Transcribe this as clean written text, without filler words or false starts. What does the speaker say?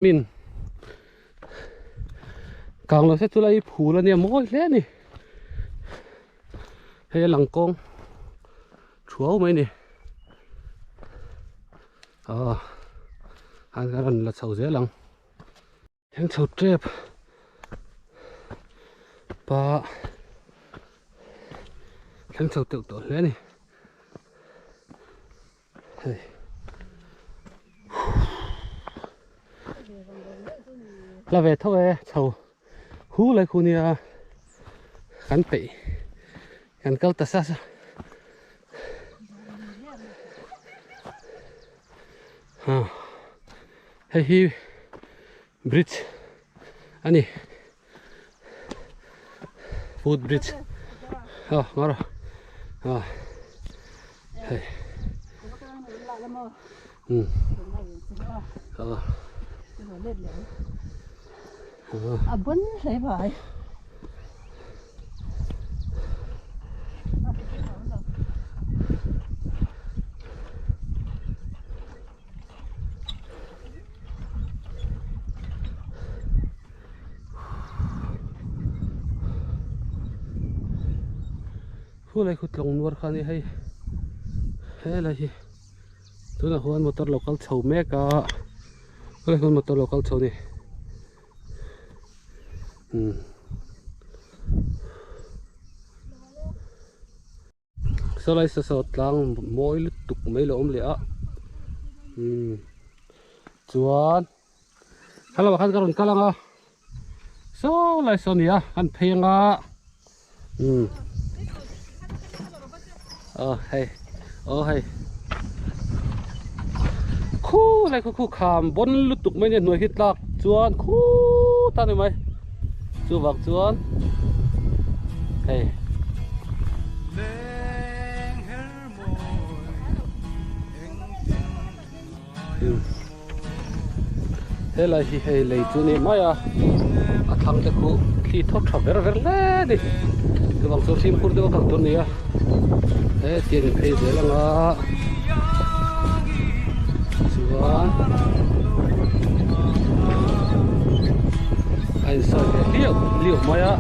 Min kang lo se chu lai phul ania mawi hle a ni hei a lang kawng thuau mai a ni ah an rawn la chho zel ang. Thleng chho tep pa thleng chho teuh tawh hle a ni hei la ve tho e chho hu lai khu nia kan peih kan kal ta sa sa ha hei hi bridge a ni foot bridge a ngawr a hei um a a bon hle mai Khu lai khu tlawng nuar kha a ni hei helai hi tunah huan motor lo kal chho mek a helai huan motor lo kal chho a ni umm. Sawlai saw saw tlang mawi lutuk mai lo awm leh a umm chuan hello ah khan ka rawn kal ang a sawlai saw a ni a an phei ang a umm aw hei aw hei khulai khu khu kham bawn lutuk mai nia hnuai hi tlak chuan khutah a ni mai. Chuvang chuan hei helai hi hei lei chu ni mai a a thlang te khu thli thawk tha ver ver hle a ni chuvang chuan fimkhur deuh a kal tur a ni a hetiang in phei zel ang a chuan a insawi ve hliau hliau mai a.